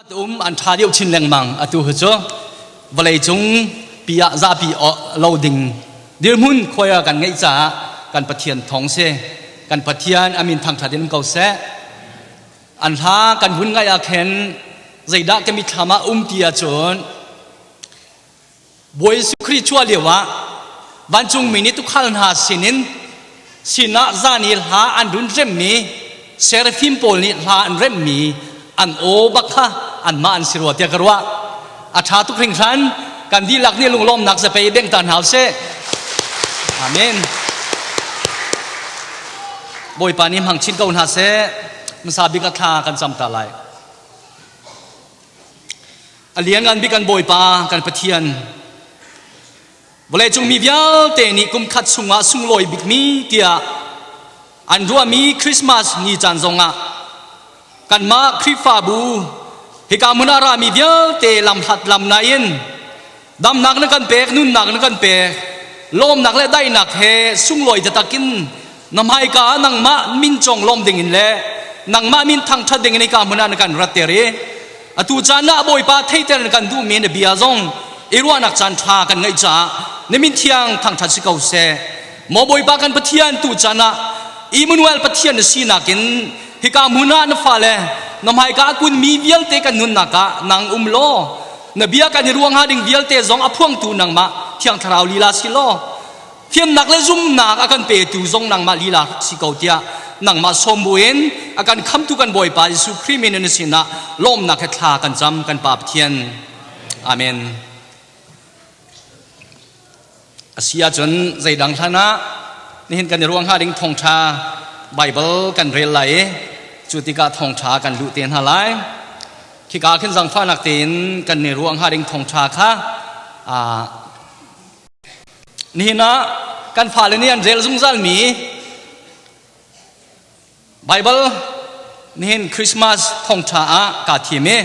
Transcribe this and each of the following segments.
Um an ṭha deuh chin lengmang. Atu hi cu vawleicung pi ah zapi lo ding dirhmun khuai kan ngeih caah kan Pathian thawng si. Kan Pathian amin thangṭhat in um ko seh. An hla kan vun ngaih ah khin zeidah ka mitthlam ah um ti ahcun Bawi Jesuh Khrih chuah lio ah vancungmi nih tuukhal hna sinin sinah zan i hla an run remmi seraphim pawl nih hla an remmi an aw bak kha anmah an si rua tiah ka ruah. A ṭha tuk hringhran. Kan dihlak nih lunglawmnak zapei beng ta hna usih. Amen. Bawipa nih hmang chin ko hna seh. Hmasa bik a thla kan cam ta lai. A lianngan bik kan Bawipa kan Pathian vawleicung mi vialte nih kum khat chungah sunglawi bikmi tiah an ruahmi Christmas ni caan zongah kanmah Khrihfabu hika hmun ah rami vialte lamhlat lamnai in damnak na kan pek, nunnak na kan pek, lawmnak le daihnak he sunglawi taktak in na hmaika ah nangmah min cong lawm ding in le nangmah min thangṭhat ding in hika hmun ah na kan ratter i atu caan ah Bawipa theiter na kan duhmi na bia zong i ruahnak caan ṭha kan ngeih caah na min thiang thangṭhat si ko seh. Maw Bawipa kan Pathian, tu caan ah Immanuel Pathian na sinak in hika hmun ah na fale na hmaika a kunmi vialte kan nunnak ah nang um law na bia kan i ruang hnga ding vialte zong a phuangtu nangmah Thiang Thlarau lila si law thiamnak le zumnak a kan petu zong nangmah lila si ko tiah nangmah sawm buin a kan khamtu kan Bawipa Jesuh Khrih min in sinah lawmnak he thla kan cam kan Pa Pathian. Amen. A si ahcun zeidang hlan ah nihin kan i ruang hnga ding thawngṭha Baibal kan rel lai i cu tikah thawngṭha kan luh te hna lai. Khika khin zangfahnak tein kan i ruang hnga ding thawngṭha kha nihin ah kan fale nih an rel zungzalmi Baibal nihin Christmas thawngṭha ah kaa thim i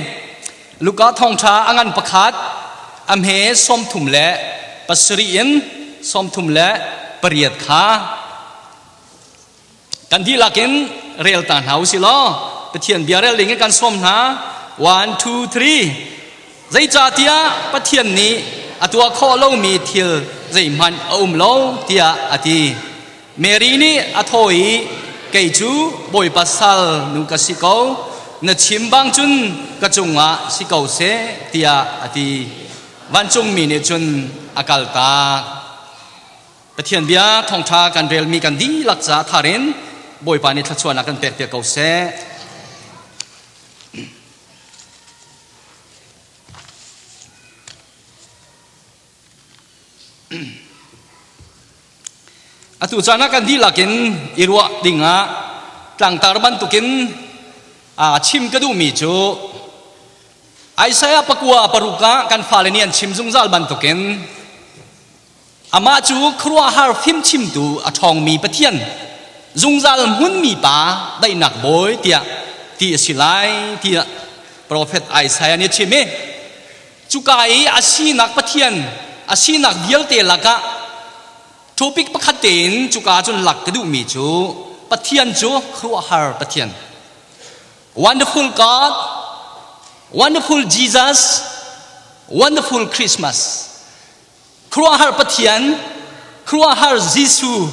Luka thawngṭha a ngan pakhat a hme 37 in 38 kha kan dihlak in rel ta hna u si law Pathian bia rel ding in kan sawm hna. 1 2 3 Zeicahtiah Pathian nih a tuah khawh lomi thil zeihmanh a um lo tiah a ti. Mary nih a thaw i kei cu Bawipa sal nu ka si ko, na chim bang cun ka cungah si ko seh tiah a ti. Vancungmi nih cun a kaltak. Pathian bia thawngṭha kan relmi kan dihlak caah thar in Bawipa nih thluachuahnak kan pek piak ko seh. Atu caan ah kan dihlak in i ruah dingah tlangtar bantukin chim ka duhmi cu Isaiah 26 ah kan fale nih an chim zungzal bantukin amah cu khuaruahhar fimchimtu a ṭhawngmi Pathian zungzal hmunmi pa daihnak bawi tiah ti a si lai tiah profet Isaiah nih a chim i Cuka i a sinak Pathian a sinak vialte lakah topic pakhat tein cuka cun lak ka duhmi cu Pathian cu khuaruahhar Pathian. Wonderful God, wonderful Jesus, wonderful Christmas. Khuaruahhar Pathian, khuaruahhar Jesuh,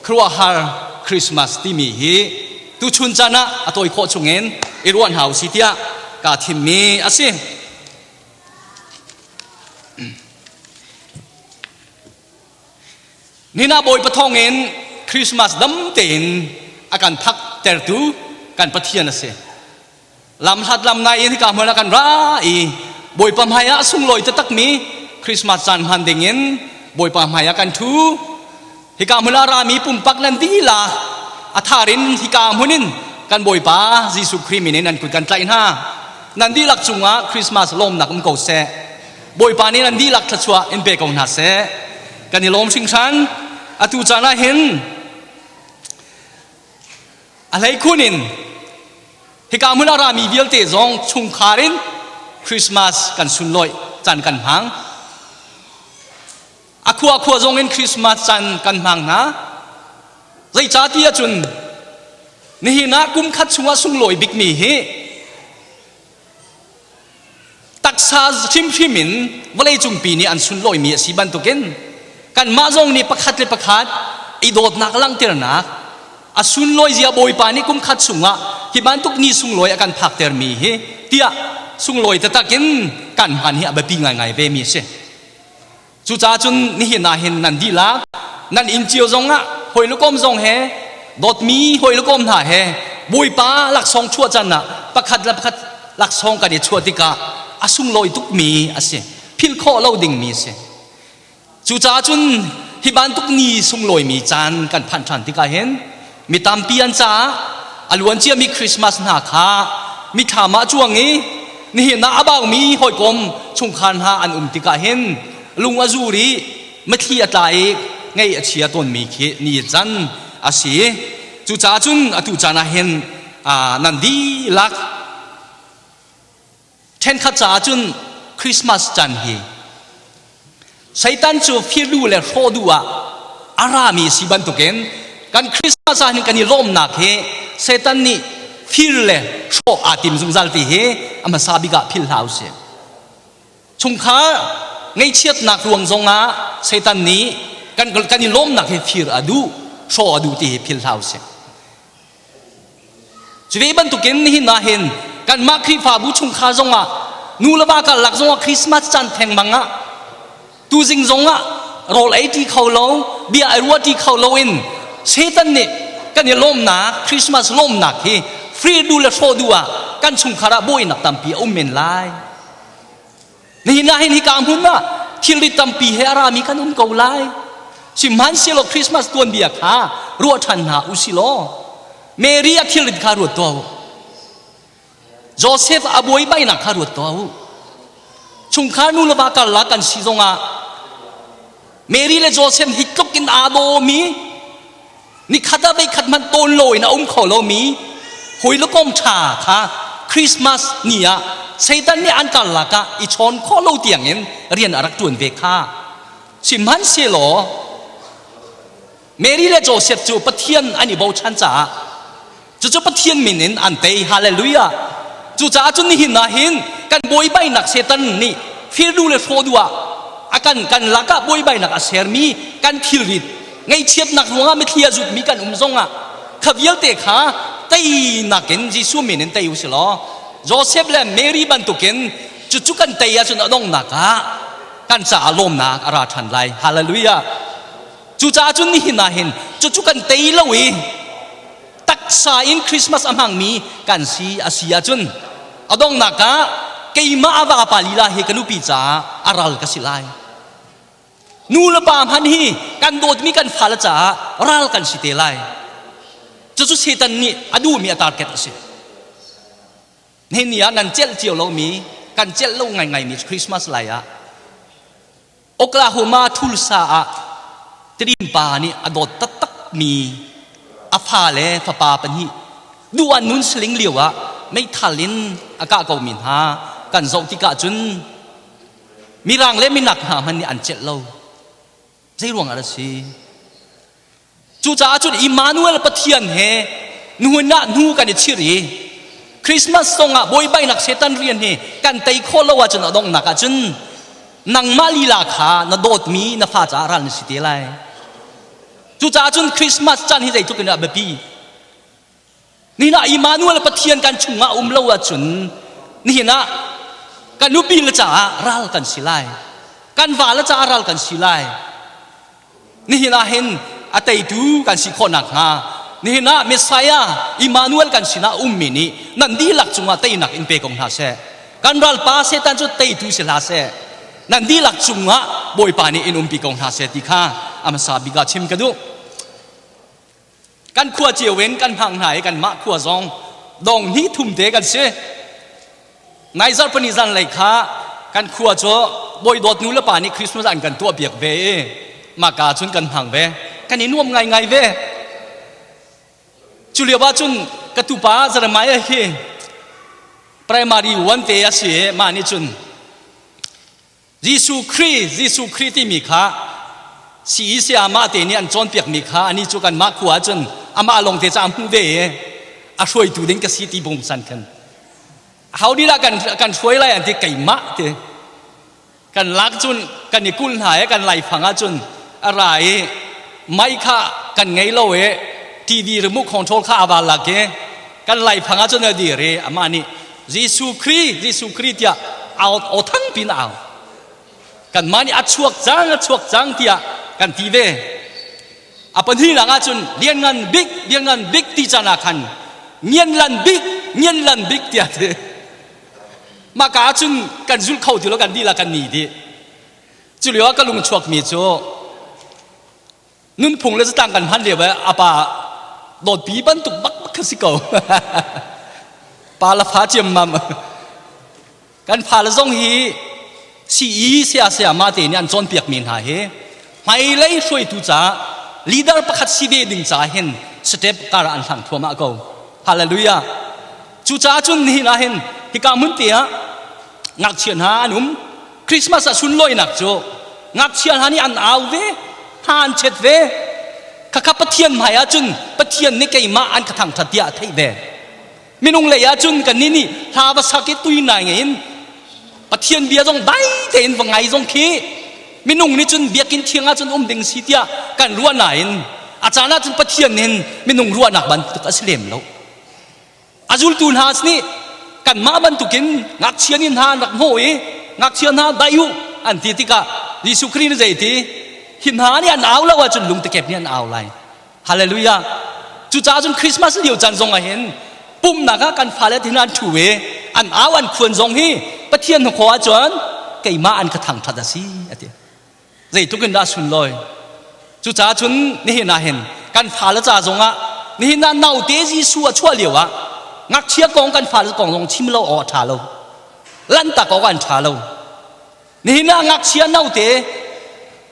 khuaruahhar Christmas timi hi tuchun caan ah a tawi khawh chungin i ruah hna usih tiah kaa thimmi a si. Nina Bawipa thawngin Christmas dam tein a kan phak tertu kan Pathian a si. Lamhlat lam nai in hika hmun ah kan ra i Bawipa hmai ah sunglawi taktakmi Christmas caan hman ding in Bawipa hmai ah kan ṭhu. Hika hmun ah rami pumpak nan dihlak a thar in hika hmun in kan Bawipa Jesuh Khrih min in an kut kan tlaih hna. Nan dihlak cungah Christmas lawmnak um ko seh. Bawipa nih nan dihlak thluachuah in pe ko hna seh. Kan i lawm hringhran. Atu caan ah hin A hleikhun in hika hmun a rami vialte zong chungkhar in Christmas kan sunlawih caan kan hmang. A khua khua zong in Christmas caan kan hmang hna. Zeicahtiah cun nihin ah kum khat chungah sunglawi bikmi hi. Taksa hrimhrim in vawleicungpi nih an sunlawimi a si bantukin kanmah zong nih pakhat le pakhat i dawtnak langhternak a sunlawi zia Bawipa nih kum khat chungah hi bantuk ni sunglawi a kan phaktermi hi tiah sunglawi taktak in kan hman hi a biapi ngaingai ve mi a si. Cucaah cun nihin ah hin nan dihlak nan inn cio zongah hawi le kom zong he dawtmi hawi le kom hna he Bawipa laksawng chuah can ah pakhat le pakhat laksawng kan i chuah tikah a sunglawi tukmi a si. Philh khawh lo dingmi a si. Cucaah cun hi bantuk ni sunglawimi caan kan phanh ṭhan tikah hin mi tampi an caah a luan ciami Christmas hna kha mithlam ah cuang i nihin ah a baumi hawikom chungkhar hna an um tikah hin lung a zur i mitthli a tla i ngaih a chia tawnmi khi ni can a si. Cucaah cun atu caan ah hin nan dihlak Ṭhenkhat caah cun Christmas caan hi Satan cu firlu le hrawh duh ah a rami si bantukin kan Christmas ah hin kan i lawmnak hi Satan nih fir le hrawh aa tim zungzal ti hi a hmasa bik ah philh hlah usih. Chungkhar ngaihchiatnak ruang zongah Satan nih kan, kan i lawmnak hi fir a duh, hrawh a duh ti hi philh hlah usih. Cu ve bantukin nihin ah hin kanmah Khrihfabu chungkhar zongah nu le va karlak zongah Christmas caan thengmang ah tuzing zongah rawl ei ṭi kho lo bia ai ruah ṭi kho lo in Satan nih kan i lawmnak Christmas lawmnak hi free duh le hrawh duh ah kan chungkhar ah buainak tampi a um men lai. Nihin ah hin hika hmun ah thilri tampi he a rami kan um ko lai. Sihmanhsehlaw Christmas tuanbia kha ruah ṭhan hna u si law Mary a thilrit kha ruat tuah u. Joseph a buaibainak kha ruat tuah u. Chungkhar nu le va karlak kan si zongah Mary le Joseph hi tluk in aa dawmi nikhat ah veikhat hmanh tawn loin a um kho lomi hawi le kom ṭha kha Christmas ni ah Satan nih an karlak ah i chawn khawh lo tiangin rian a rak ṭuan ve kha. Sihmanhsehlaw Mary le Joseph cu Pathian an i bochan caah Cucu Pathian min in an tei. Hallelujah. Cucaah cun nihin ah hin kan buaibainak Satan nih firdu le hrawdu ah a kan kan lakah buaibainak a sermi kan thilrit ngaihchiatnak ruangah mithli a zutmi kan um zongah kha vialte kha teinak in Jesuh min in tei u si law Joseph le Mary bantukin cucu kan tei ahcun a donghnak ah kan caah lawmnak a ra ṭhan lai. Hallelujah. Cucaah cun nihin ah hin cucu kan tei lo i taksa in Christmas a hmangmi kan si a si ahcun a donghnak ah keimah a vapa lila hi ka nupi caah a ral ka si lai. Nu le pa hmanh hi kan dawtmi kan fale caah ral kan si te lai. Cucu Satan nih a duhmi a target a si. Nihin ni ah nan celh cio lomi kan celh lo ngaingaimi Christmas lai ah Oklahoma Tulsa ah Tedim pa nih a dawt taktakmi a fale fapa pahnih duh an nun saling lio ah meithal in a kah komi hna kan zoh tikah cun mirang le minak hna hmanh nih an celh lo. Zei ruang ah dah si? Cucaah cun Immanuel Pathian he nuhun ah hnu kan i chir i Christmas zongah buaibainak Satan rian hi kan tei khawh lo ahcun a donghnak ahcun nangmah lila kha na dawtmi na fa caah ral na si te lai. Cucaah cun Christmas caan hi zeitluk in a biapi. Nihin ah Immanuel Pathian kan chungah um lo ahcun nihin ah kan nupi le caah ral kan si lai. Kan va le caah ral kan si lai. Nihin ah hin a teitu kan si khawh nakhnga nihin ah Messiah Immanuel kan sinah ummi nih nan dihlak cungah teinak in pe ko hna seh. Kan ralpa Satan cu teitu si hlah seh. Nan dihlak cungah Bawipa nih in umpi ko hna seh ti kha a hmasa bik ah chim ka duh. Kan khua cio in kan hmang hna i kanmah khua zong dong hnih thum te kan si. Nai zarhpini zanlei kha kan khua cu bawi dawt nu le pa nih Christmas an kan tuah piak ve i mahka cun kan hmang ve. Kan i nuam ngaingai ve. Cu lio ah cun ka tupa Jeremiah hi primary one te a si i mah nih cun Jesuh Khrih, Jesuh Khrih timi kha sii sayamah te nih an cawnpiakmi kha anih cu kanmah khua ahcun amah lawng te ca a hmuh ve i a hruaitu ding ka si ti bungsan khan. Ho nih dah kan kan hruai lai an ti keimah ti. Kan lak cun kan i kul hna i kan laifang ahcun a ra i mei kha kan ngei lo i TV remote control kha a va lak i kan laifang ahcun a dir i amah nih Jesuh Khrih Jesuh Khrih tiah au aw thang pin a au. Kanmah nih a chuak cang a chuak cang tiah kan ti ve. A pahnihnak ahcun lianngan bik lianngan bik ti caan ah khan ngianlan bik ngianlan bik tiah ti. Mah ka ahcun kan zul kho ti lo kan dihlak kan ni dih. Cu lio ah ka lung chuakmi cu nunphung le zatlang kan hman lio ah a pa dawtpi bantuk bak bak kha si ko. Pa la fa ciammam. Kan fale zong hi sii saya sayama te nih an cawnpiakmi hna hi hmailei hruaitu caah leader pakhat si ve ding caah hin step kar an hlang thuamah ko. Hallelujah. Cucaah cun nihin ah hin hika hmun te ah ngakchia hna an um. Christmas ah sunlawinak cu ngakchia hna nih an au ve, hna an chet ve. Khakha Pathian hmai ah cun Pathian nih keimah an ka thangthat tiah a theih ve. Minung lei ahcun kannih nih hla va sak i tui nai in Pathian bia zong dai tein va ngai zong khi minung nih cun biakinn thiang ahcun um ding si tiah kan ruah nain a caan ahcun Pathian nih minung ruahnak bantuk a si lem lo. A zultu hna nih kanmah bantukin ngakchia nih hna an rak hnawh i ngakchia hna dai u an ti tikah Jesuh Khrih nih zei ti hi hna nih an au lo ahcun lungtekep nih an au lai. Hallelujah. Cucaah cun Christmas lio caan zong ah hin pumhnak ah kan fale tin an ṭhu i an au an khuan zong hi Pathian hnukhaw ahcun keimah an ka thangṭhat a si a ti. Zeitluk in dah sunlawi. Cucaah cun nihin ah hin kan fale ca zong ah nihin ah naute Jesuh a chuah lio ah ngakchia kong kan fale kong zong chim lo awk a ṭha lo. Lanhtak awk an ṭha lo. Nihin ah ngakchia note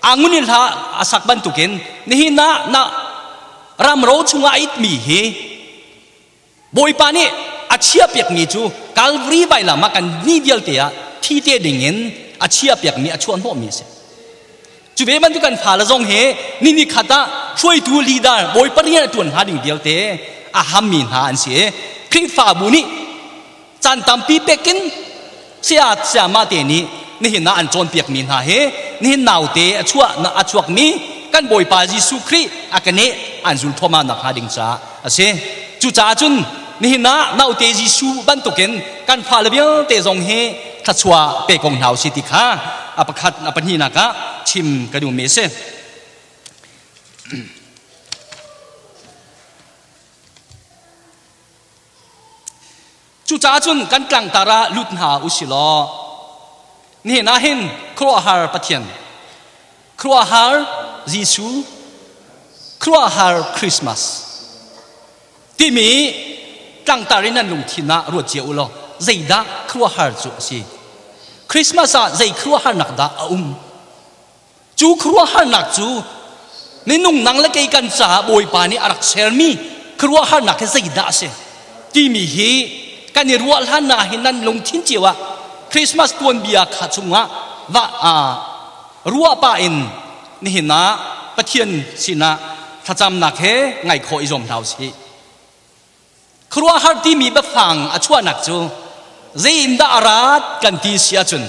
angun in hla a sak bantukin nihin ah na ramro chungah a itmi hi Bawipa nih a chiahpiakmi cu Calvary vailam ah kan ni vialte ah thi te dingin a chiahpiakmi a chuah hnawhmi a si. Cu ve bantuk kan fale zong hi ni ni khat ah hruaitu leader Bawipa rian a ṭuan hnga ding vialte a hammi hna an si i Khrihfabu nih caan tampi pek in saya sayama te nih nihin ah an cawnpiakmi hna hi nihin naute a chuah a chuakmi kan Bawipa Jesuh Khrih a keneh an zul thluahmah nak hnga ding caah a si. Cucaah cun nihin ah naute Jesuh bantukin kan fale vialte zong hi thluachuah pe ko hna usih ti kha a pakhat a pahnihnak ah chim ka duhmi a si. Cucaah cun kan tlangtar ah lut hna usih law nihin ah hin khuaruahhar Pathian, khuaruahhar Jesuh, khuaruahhar Christmas timi tlangtar in nan lungthin ah ruat cia u law zeidah khuaruahhar cu a si? Christmas ah zei khuaruahharnak dah a um? Cu khuaruahharnak cu minung nang le kei kan caah Bawipa nih a rak sermi khuaruahharnak hi zeidah a si timi hi kan i ruah hlan ah hin nan lungthin cio ah Christmas tuanbia kha chungah va ruah pah in nihin ah Pathian sinah thlacamnak he ngaih khawh i zuam hna usih. Khuaruahhar timi biafang a chuahnak cu zeiindah a rat kan ti si ahcun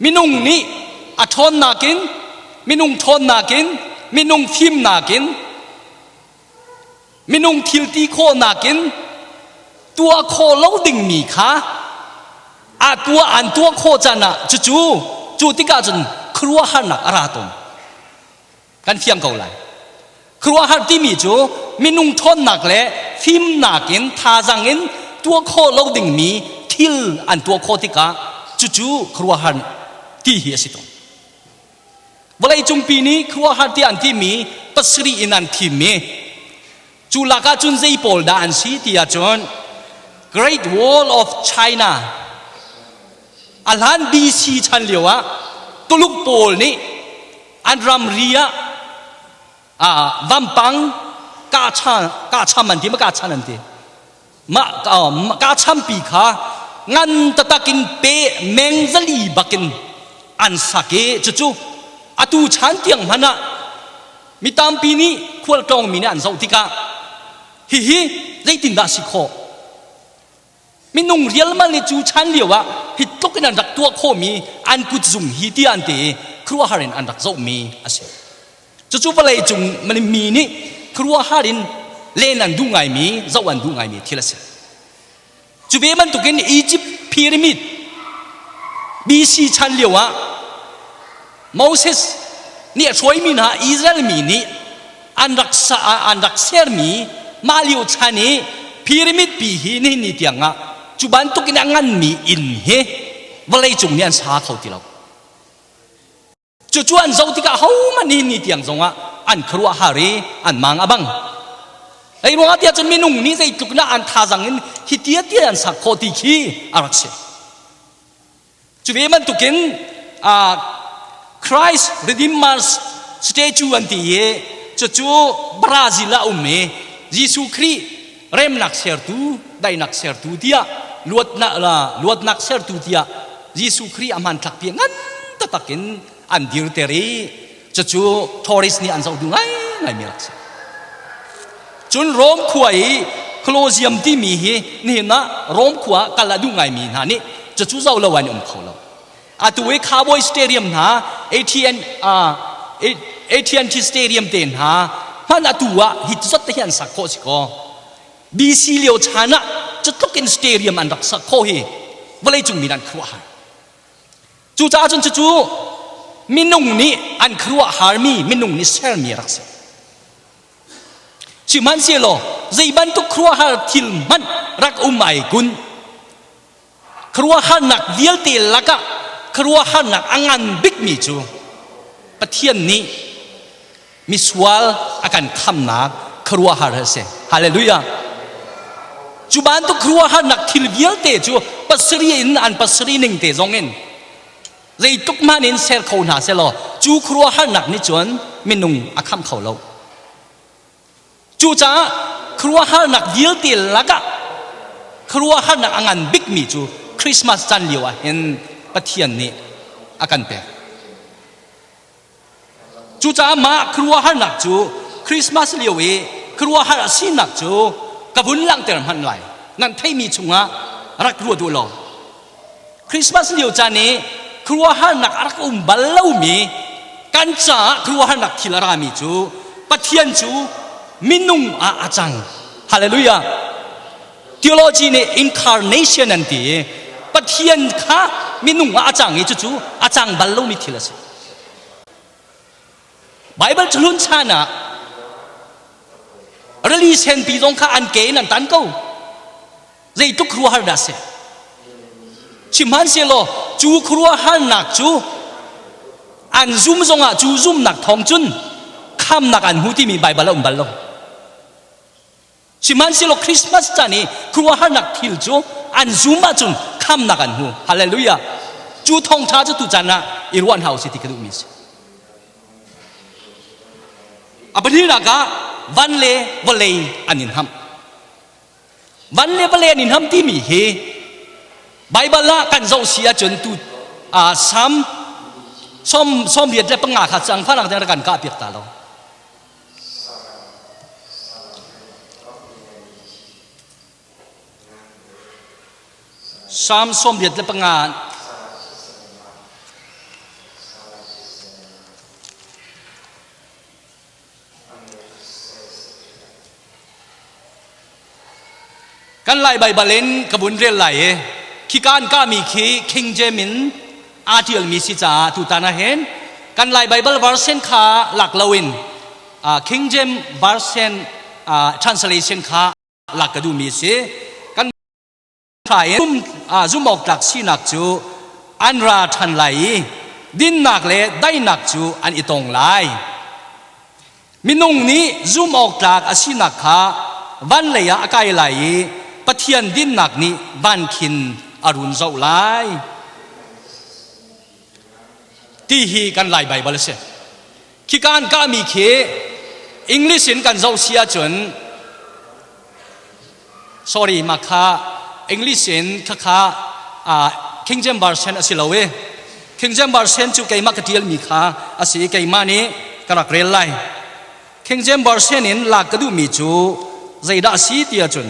minung nih a ṭhawnnak in minung ṭhawnnak in minung fimnak in minung thil ti khawhnak in tuah khawh lo dingmi kha a tuah an tuah khawh caan ah cucu cu tikah cun khuaruahharnak a ra tawn. Kan fiang ko lai. Khuaruahhar timi cu minung ṭhawnnak le fimnak in thazaang in tuah khawh lo dingmi thil an tuah khawh tikah cucu khuaruahhar ti hi a si tawn. Vawleicungpi nih khuaruahhar tiah an timi pasarih in an thimmi cu lakah cun zei pawl dah an si ti ahcun Great Wall of China a hlan BC chan lio ah Tuluk pawl nih an ramri ah vampang kahcham an ti ma kahchan an ti mah kahchampi kha ngan taktak in pe meng zali bakin an sak i cucu atu chan tiang hmanh ah mi tampi nih khualtlawngmi nih an zoh tikah hihi zeitindah si khawh? Minung rialmal nih cu chan lio ah hi tluk in an rak tuah khawhmi an kutzung hi ti an ti i khuaruahhar in an rak zohmi a si. Cucu vawlei cung mi nih khuaruahhar in len an duh ngaimi, zoh an duh ngaimi thil a si. Cu ve bantukin Egypt pyramid BC chan lio ah Moses nih a hruaimi hna Israel mi nih an rak sa an rak sermi mah lio chan i pyramid pi hi nihin ni tiang ah cu bantuk in a nganmi inn hi vawleicung nih an sa kho ti lo. Cucu an zoh tikah hohmanh nihin ni tiang zongah an khuaruahhar i an mang a bang. Ei ruangah tiah cun minung nih zeitluk na an thazang in hi tia tia an sak khawh ti khi a rak si. Cu ve bantukin uh, Christ Redeemer's statue an ti i cucu Brazil ah um i Jesuh Khrih remnak sertu, daihnak sertu tiah luatnak, luatnak sertu tiah Jesuh Khrih a hmanthlak pi ngan taktak in an dirter i cucu tourist nih an zoh duh ngaingai mi rak si. Cun Rome khua i Colosseum timi hi nihin ah Rome khua kal a duh ngaimi hna nih cucu zoh lo an um kho lo. Atu i Cowboy Stadium hna ATN uh, AT&T Stadium te hna hman atu ah hi zat te hi an sak khawh si kaw BC lio chan ah cutluk in stadium an rak sak khawh hi vawleicung mi an khuaruahhar. Cucaah cun cucu minung nih an khuaruahharmi minung nih sermi rak si. Sihmanhsehlaw zei bantuk khuaruahhar thil hmanh rak um ai kun Khuaruahharnak vialte lakah khuaruahharnak a ngan bikmi cu Pathian nih misual a kan khamnak khuaruahhar a si. Hallelujah. Cu bantuk khuaruahharnak thil vialte cu pasarih in an pasarih ning te zong in zeitluk hmanh in ser kho hna selaw cu khuaruahharnak nih cun minung a khamh kho lo. Cucaah khuaruahharnak vialte lakah khuaruahharnak a ngan bikmi cu Christmas caan lio ah hin Pathian nih a kan pek. Cucaah mah khuaruahharnak cu Christmas lio i khuaruahhar a sinak cu ka vun langhter hmanh lai. Nan theimi chungah rak ruat u law. Christmas lio caan i khuaruahharnak a rak um bal lomi kan caah khuaruahharnak thil a rami cu Pathian cu minung ah a cang. Hallelujah. Theology nih incarnation an ti i Pathian kha minung ah a cang i cucu a cang bal lomi thil a si. Bible cahlun chan ah rili senpi zong kha an ke in an tan ko. Zeitluk khuaruahhar dah a si. Sihmanhsehlaw cu khuaruahharnak cu an zum zongah cu zumnak thawng cun khamnak an hmu timi Baibal a um bal lo. Sihmanhsehlaw Christmas caan i khuaruahharnak thil cu an zum ahcun khamnak an hmu. Hallelujah. Cu thawngṭha cu tucaan ah i ruah hna usih ti ka duhmi a si. A pahnihnak ah van le vawlei an in hamh. Van le vawlei an in ham timi hi Baibal ah kan zoh si ahcun tu Salm 85 kha cang falang te kan kah piak ta lo. Salm 85 Kan Lai Baibal in ka vun rel lai i khika an kahmi khi King James in aa ṭialmi si caah tutan ah hin kan Lai Baibal version kha lak loin King James version translation kha lak ka duhmi a si. Kan in zumhawktlak sinak cu an ra ṭhan lai i dinnak le daihnak cu an i tong lai. Minung nih zumhawktlak a sinak kha van lei ah a kai lai i Pathian dinnak nih van khin a run zoh lai. Ti hi kan Lai Baibal a si. Khika an kahmi khi English in kan zoh si ahcun Sorry, mah kha English in khakha uh, King James Version a si lo i King James Version cu keimah ka ṭialmi kha a si i keimah nih ka rak rel lai. King James Version in lak ka duhmi cu zeidah a si ti ahcun.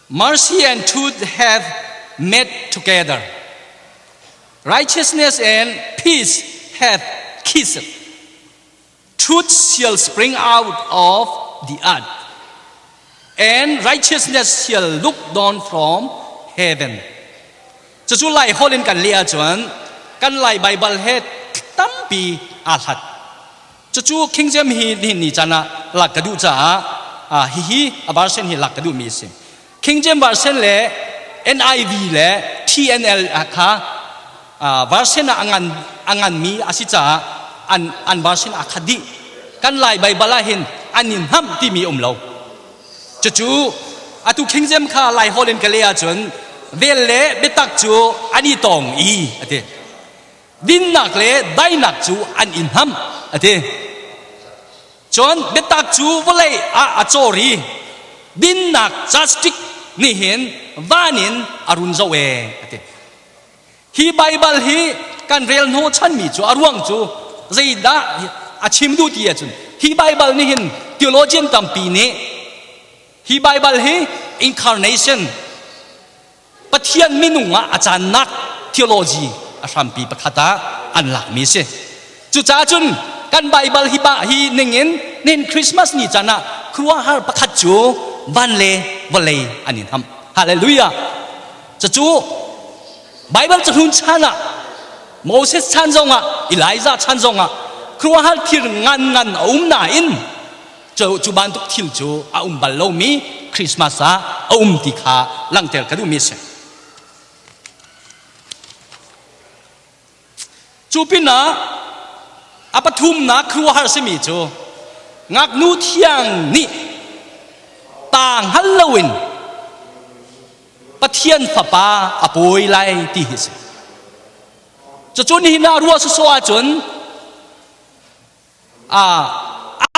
Mercy and truth have met together. Righteousness and peace have kissed. Truth shall spring out of the earth, and righteousness shall look down from heaven. Cucu Lai holh in kan leh ahcun kan Lai Baibal he tampi aa hlat. Cucu King James hi nihin ni caan ah lak ka duh caah hihi a version hi lak ka duhmi a si. King James version le NIV le TNL kha version ah a ngan a nganmi a si caah an an version aa khat dih. Kan Lai Baibal ah hin an in hnamh timi um lo. Cucu atu King James kha Lai holh in ka leh ahcun vel le biatak cu an i tong i a ti. Dinnak le dainak cu an i hnamh a ti. Cun biatak cu vawlei ah a cawr i dinnak justice nih hin van in a run zoh e a ti. Hi Baibal hi kan rel hnawhchanmi cu a ruang cu zeidah a chim duh ti ahcun hi Baibal nih hin theologian tampi nih hi Baibal hi incarnation Pathian minung ah a cannak theology a hrampi pakhat ah an lakmi a si. Cucaah cun kan Baibal hi ba hi ningin nihin Christmas ni caan ah khuaruahhar pakhat cu van le vawlei an i hnam. Hallelujah! Cucu Baibal cahlun chan ah Moses chan zongah Elijah chan zongah khuaruahhar thil ngan ngan a um nain cu, cu bantuk thil cu a um bal lomi Christmas ah a um ti kha langhter ka duhmi a si. Cu pinah a pathumnak khuaruahhar simi cu ngaknu thiang nih ta hngal loin Pathian fapa a pawi lai ti hi si. Cucu nihin ah ruah sawsawh ahcun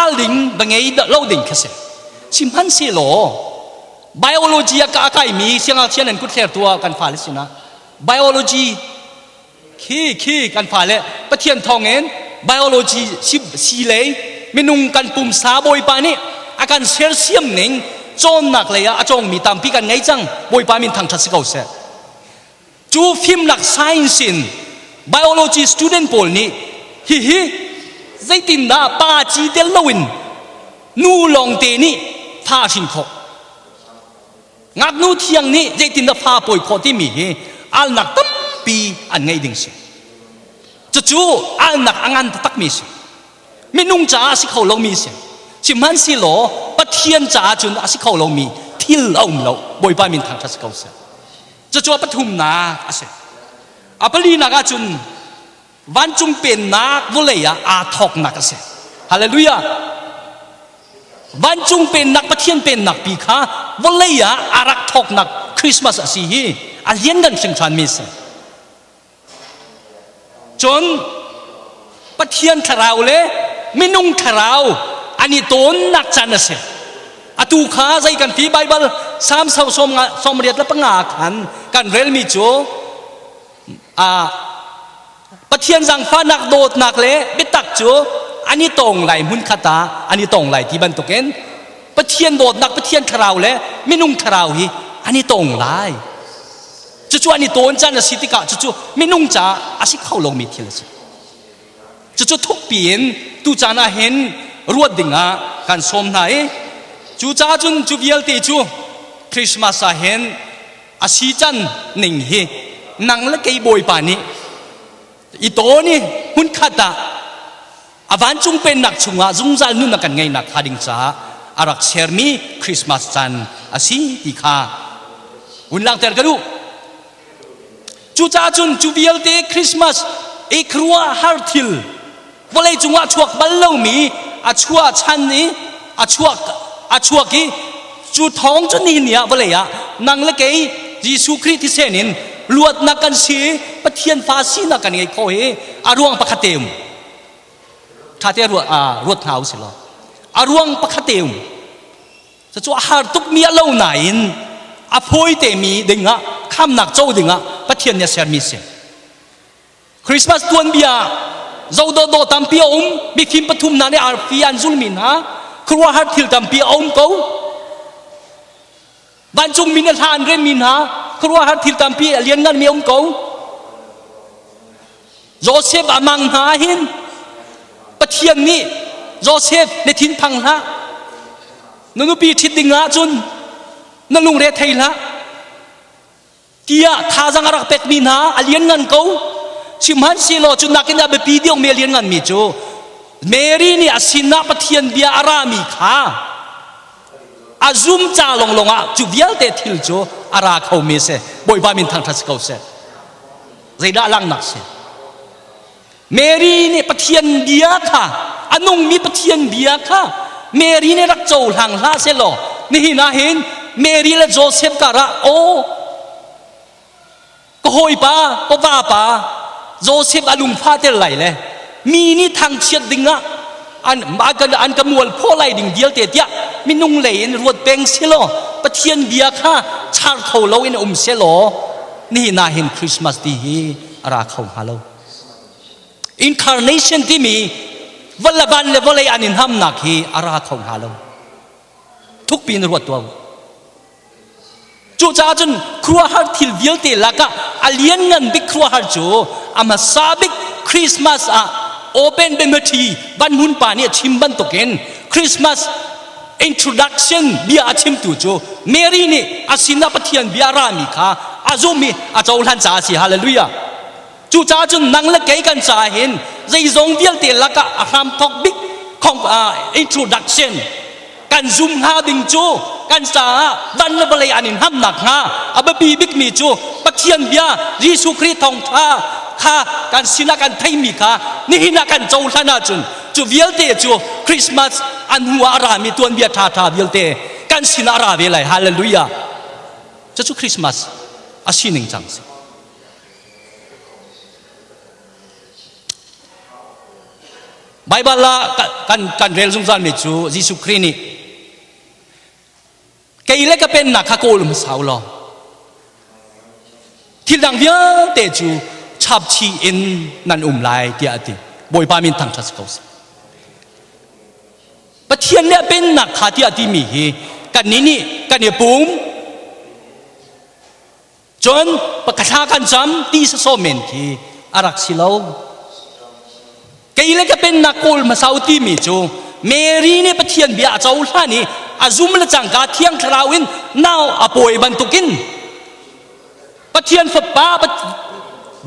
al ding va ngei lo ding kha si. Sihmanhsehlaw biology ah ka kaimi siangngakchia nan kut hler tuah kan fale sinah biology Khi khi kan fale Pathian thawngin biology si lei minung kan pumsa Bawipa nih a kan sersiam ning cawnnak lei ah a cawngmi tampi kan ngei cang. Bawipa min thangṭhat si ko seh. Cu fimnak science in biology student pawl nih hihi zeitindah pa ci tel loin nu lawngte nih fa hrin khawh Ngaknu thiang nih zeitindah fa pawi khawh timi hi alnak tampi an ngeih ding si. Cucu alnak a ngan taktakmi si. Minung caah a si kho lomi si. Sihmanhsehlaw Pathian caah cun a si kho lomi thil a um lo. Bawipa min thangṭhat si ko seh. Cucu a pathumnak a si. A palinak ahcun vancung pennak vawlei ah aa thawknak a si. Hallelujah! Vancung pennak Pathian pennak pi kha vawlei ah a rak thawknak Christmas a si hi a lianngan hringhranmi a si. Cun Pathian thlarau le minung thlarau an i tawnnak caan a si. Atu kha zei kan ti Baibal Salm 85 khan kan relmi cu Pathian zaangfahnak dawtnak le biatak cu an i tong lai hmunkhat ah an i tong lai ti bantukin Pathian dawtnak Pathian thlarau le minung thlarau hi an i tong lai. Cucu an i tawn caan a si tikah cucu minung caah a si kho lomi thil a si. Cucu thukpi in tu caan ah hin ruat dingah kan sawm hna i cu caah cun cu vialte cu Christmas ah hin a si can ning hi nang le kei bawipa nih i tawn i hmunkhat ah a vancung pennak chungah zungzal nun a kan ngeihnak hnga ding caah a rak sermi Christmas caan a si ti kha hun langhter ka duh. Cucaah cun cu vialte Christmas i khuaruahhar thil vawlei cungah chuak bal lomi a chuah chan i a chuak a chuak i cu thawng cu nihin ni ah vawlei ah nang le kei Jesuh Khrih thisen in luatnak kan si i Pathian fa sinak kan ngei khawh hi a ruang pakhat te um ṭha te ruat ruat hna usih law a ruang pakhat te um cucu a har tukmi a lo nain a fawi temi dingah khamnak co dingah Pathian nih a sermi si Christmas tuanbia zoh dawhdawh tampi a um mifim pathum hna nih arfi an zulmi hna khuaruahhar thil tampi a um ko. Vancungmi nih hla an remmi hna khuaruahhar thil tampi a liannganmi a um ko. Joseph a mang hna ah hin Pathian nih Joseph na thinphang hlah na nupi ṭhit ding ah cun na lungre thei hlah tiah thazang a rak pekmi hna a lianngan ko. Sihmanhsehlaw cu nakin a biapi deuhmi a liannganmi cu Mary nih a sinah Pathian bia a rami kha a zum ca longlong ah cu vialte thil cu a ra khomi a si. Bawipa min thangṭhat si ko seh. Zeidah langhnak si? Mary nih Pathian bia kha a nungmi Pathian bia kha Mary nih rak cohlang hlah sehlaw nihin ah hin Mary le Joseph karah aw ka hawipa ka vapa Joseph a lungfa tel lai le mi nih thangchiat dingah an an ka mual phaw lai ding vialte tiah minung lei in ruat peng selaw Pathian bia kha char kho lo in um selaw nihin ah hin Christmas ti hi a ra kho hnga lo. Incarnation timi van le vawlei an in hamnak hi a ra kho hnga lo. Thukpi in ruat tuah u. Cucaah cun khuaruahhar thil vialte lakah a lianngan bik khuaruahhar cu a hmasa bik Christmas ah open biamitri Van Hmun pa nih a chim bantukin Christmas introduction bia a chimtu cu Mary nih a sinah Pathian bia a rami kha a zumh i a cohlan caah a si. Hallelujah. Cucaah cun nang le kei kan caah hin zeizong vialte lakah a hramthawk bik introduction kan zum hnga ding cu kan caah van le vawlei an in hamnak hnga a biapi bikmi cu Pathian bia Jesuh Khrih thawngṭha kha kan sinah kan theimi kha nihin ah kan cohlan ahcun cu vialte cu Christmas an hnu ah a rami tuanbia ṭhaṭha vialte kan sinah a ra ve lai. Hallelujah. Cucu Christmas a sining cang si. Baibal ah kan, kan rel zungzalmi cu Jesuh Khrih nih kei le ka pennak kha kawl hmasa u law thil dang vialte cu chapchih in nan um lai tiah a ti. Bawipa min thangṭhat si ko seh. Pathian nih a pennak kha tiah a timi hi kannih nih kan i pum Cun thla kan cam ti sawsawh men khi a rak si lo. Kei le ka pennak kawl hmasa u timi cu Mary nih Pathian bia a cohlan i a zum le cangka Thiang Thlarau in nau a pawi bantukin Pathian fapa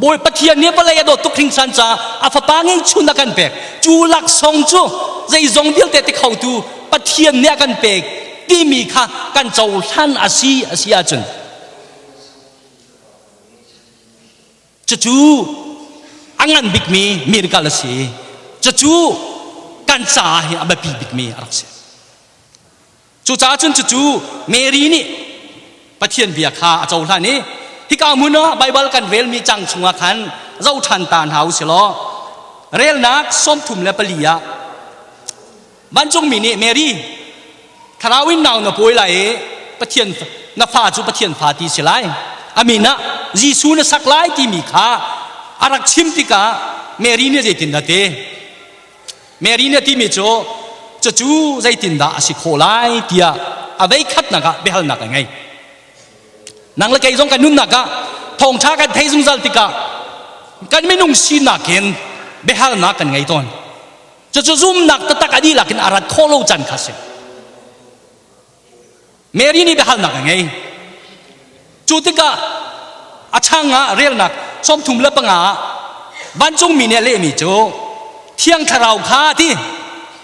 Bawi Pathian nih vawlei a dawt tuk hringhran caah a fapa ngeihchun a kan pek. Cu laksawng cu zeizong vialte ti khotu Pathian nih a kan pek timi kha kan cohlan a si a si ahcun Cucu a ngan bikmi miracle a si. Cucu kan caah hi a biapi bikmi a rak si. Cucaah cun cucu Mary nih Pathian bia kha a cohlan i hika hmun ah Baibal kan relmi cang chungah khan zoh ṭhan ta hna u si law relnak 34 ah Vancungmi nih Mary thlarau in nau na pawi lai i Pathian na fa cu Pathian fa ti si lai. A min ah Jesuh na sak lai timi kha a rak chim tikah Mary nih zeitindah ti? Mary nih a timi cu cucu zeitindah a si khawh lai tiah a veikhatnak ah biahalnak a ngei. Nang le kei zong kan nunnak ah thawngṭha kan thei zungzal tikah kan minung sinak in biahalnak kan ngei tawn. Cucu zumnak taktak a dihlak in a rat khawh lo can kha si. Mary nih biahalnak a ngei. Cu tikah a chang ah relnak 35 ah vancungmi nih a lehmi cu Thiang Thlarau kha ti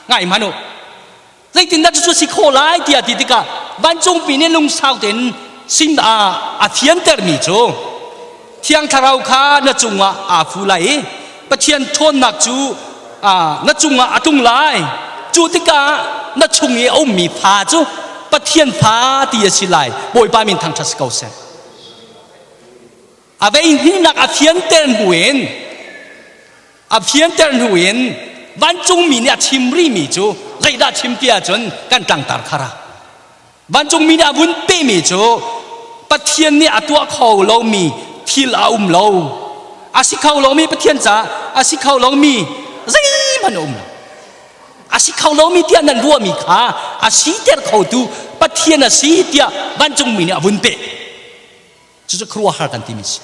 ngai hmanh u. Zeitindah cucu si khawh lai tiah ti tikah vancungpi nih lungsau tein sim a a fiantermi cu Thiang Thlarau kha na cungah aa fu lai i Pathian ṭhawnnak cu na cungah a tlung lai. Cu tikah na chung i a ummi fa cu Pathian fa ti a si lai. Bawipa min thangṭhat si ko seh. A vei hnihnak a fianter hnu in a fianter hnu in vancungmi nih a chim rihmi cu zeidah chim ti ahcun kan tlangtar khara vancungmi nih a vun pehmi cu Pathian nih a tuah kho lomi thil a um lo a si kho lomi Pathian caah a si kho lomi zeihmanh a um lo. A si kho lomi tiah nan ruahmi kha a siter khotu Pathian a si tiah vancungmi nih a vun peh. Cucu khuaruahhar kan timi si.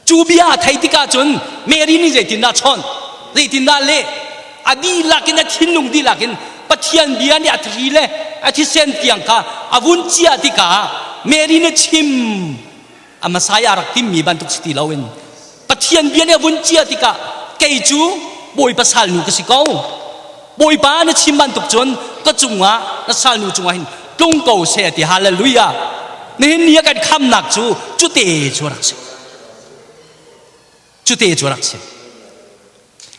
Cu bia a thei tikah cun Mary nih zeitindah chawnh, zeitindah leh, a dihlak in a thinlung dihlak in Pathian bia nih a thri le a thisen tiang kha a vun ciah tikah Mary nih chim a Messiah rak timmi bantuk si ti loin Pathian bia nih a vun ciah tikah kei cu Bawipa salnu ka si ko. Bawipa na chim bantuk cun ka cungah na salnu cungah hin tlung ko seh ti hallelujah. Nihin ni a kan khamnak cu cute cu rak si. Cute cu rak si.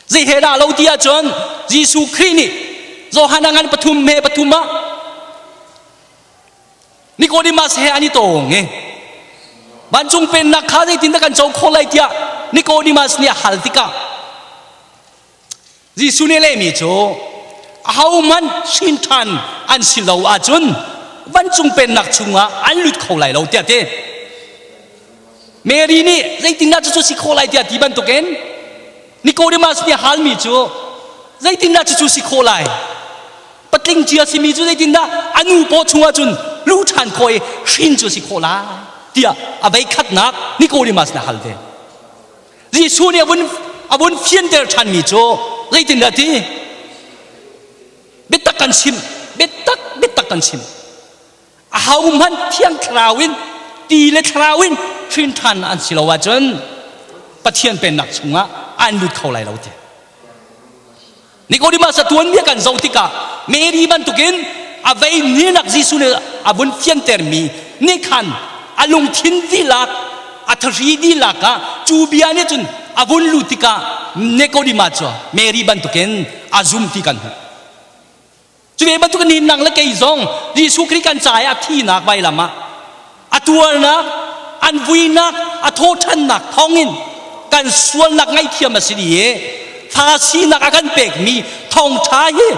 Zei he dah lo ti ahcun Jesuh Khrih nih Johan a ngan pathum he pathum ah Nicodemus he an i tong i vancung pennak kha zeitindah kan co khawh lai tiah Nicodemus nih a hal tikah Jesuh nih lehmi cu ahohmanh hrin ṭhan an si lo ahcun vancung pennak chungah an lut kho lai lo tiah ti. Mary nih zeitindah cucu si khawh lai tiah ti bantukin Nicodemus nih a halmi cu zeitindah cucu si khawh lai? Patling cia simi cu zeitindah a nu paw chungah cun luh ṭhan khawh i hrin cu si khawh lai tiah a veikhatnak Nicodemus nih a hal ve. Jesuh nih a vun a vun fianter ṭhanmi cu zeitindah ti? Biatak kan chim, biatak biatak kan chim. Ahohmanh thiang thlarau in ti le thlarau in hrin ṭhan an si lo ahcun Pathian pennak chungah an lut kho lai lo ti. Nicodemus a tuanbia kan zoh tikah Mary bantukin a vei ninak Jesuh nih a vun fiantermi nih khan a lungthin dihlak a thahri dihlak ah cu bia nih cun a vun luh tikah Nicodemus cu Mary bantukin a zum ti kan hmuh. Cu ve bantuk in nang le kei zong Jesuh Khrih kan ca i a thinak vailam ah a tuarnak, an vuinak, a thawṭhannak thawngin kan sualnak ngaihthiam a si dih i fa sinak a kan pekmi thawngṭha hi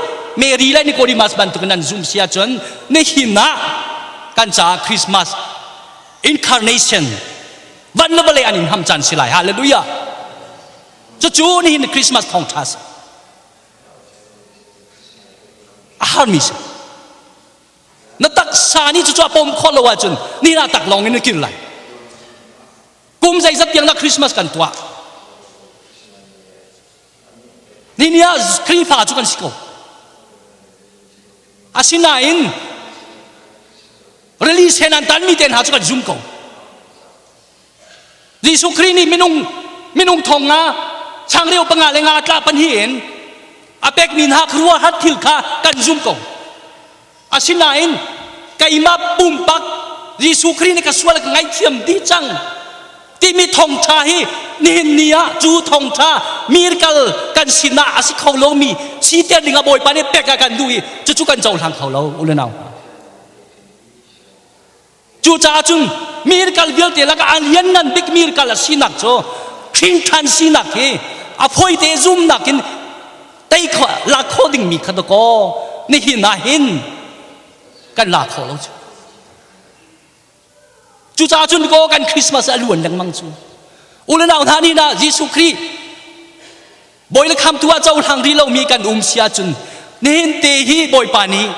Mary le Nicodemus bantukin an zumh si ahcun nihin ah kan caah Christmas incarnation van le vawlei an in ham caan si lai. Hallelujah! Cucu nihin Christmas thawngṭha si. A harmi si. Na taksa nih cucu a pom khawh lo ahcun ni na tak lawng in na kir lai. Kum zeizat tiang dah Christmas kan tuah? Ni ni ah Khrihfa cu kan si ko. Asinain rili sen an tanmi te hna cu kan zum ko. Jesuh Khrih nih minung minung thong nga changreu panga le nga tla pahnih in a pekmi hna khuaruahhar thil kha kan zum ko. Asinain keimah pumpak Jesuh Khrih nih ka sual ka ngaihthiam dih cang timi thawngṭha hi nihin ni ah cu thawngṭha miracle kan sinah a si kho lomi siter dingah Bawipa nih pek a kan duh i cucu kan cohlang kho lo u le nau. Cucaah cun miracle vialte lakah a lianngan bik miracle a sinak cu hrinṭhan sinak hi a fawite zumnak in tei khawh lak khawh dingmi kha dakaw nihin ah hin kan la khawh lo cu. Cucaah cun kaw kan Christmas a luan lengmang cu. U le nau hna nih nah Jesuh Khrih Bawi le khamtu ah cohlang rih lomi kan um si ahcun nihin te hi Bawipa nih